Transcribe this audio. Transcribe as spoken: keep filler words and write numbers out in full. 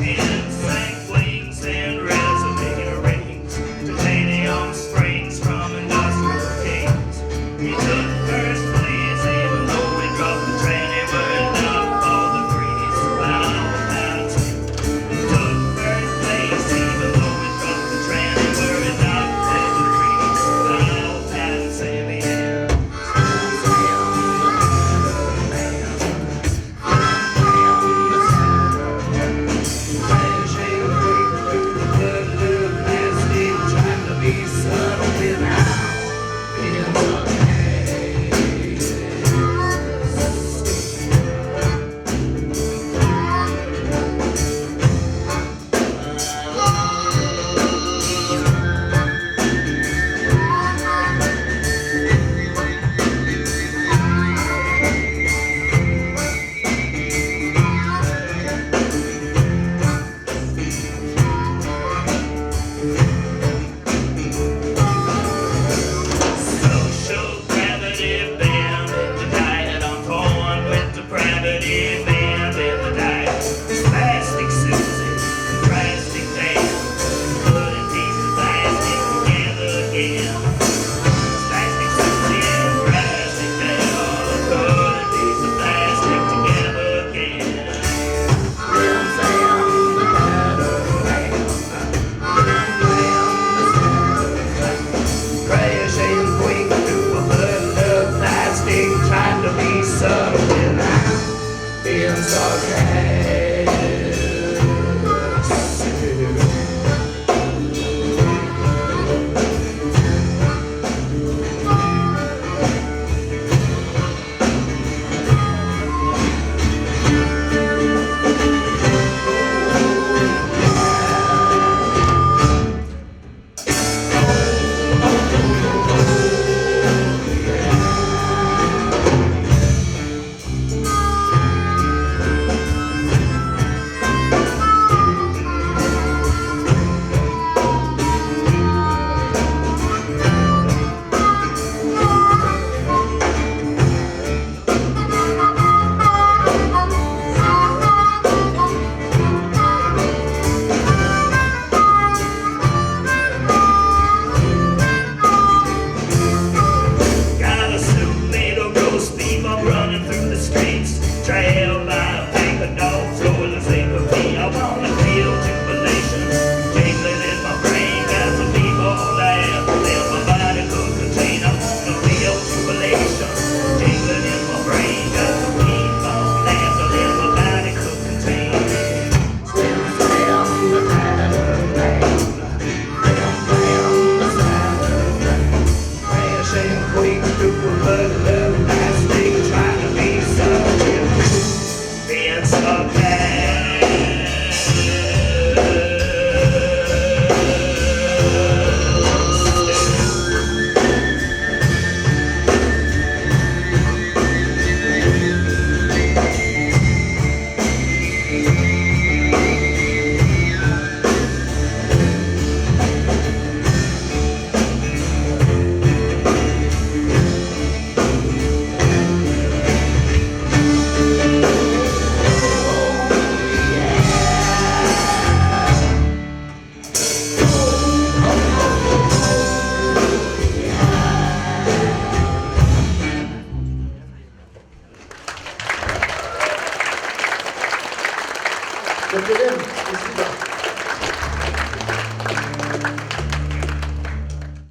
Insect wings and resume rings, titanium springs from industrial kings. He took first place, even though he dropped the train, he went up all the grease. Wow, that's it. He took first place, even though he dropped the train, he went up all the grease. Wow, that's it. Social gravity bend, the diet on corn with the gravity bend, and the diet. Plastic Susie, plastic Dan, put a piece of plastic together again. Plastic Susie and plastic Dan, put a piece of plastic together again. Crashing quick through a flood of plastic, trying to be subtle without being sarcastic. Got a suit made of roast beef, I'm running through the streets, trailed by a pack of dogs, going the same for me. I wanna feel jubilation, jingling in my brain, got some people laugh, everybody could contain. I wanna feel jubilation, jingling in my brain, got some people laugh, everybody could contain. Көптен бистиң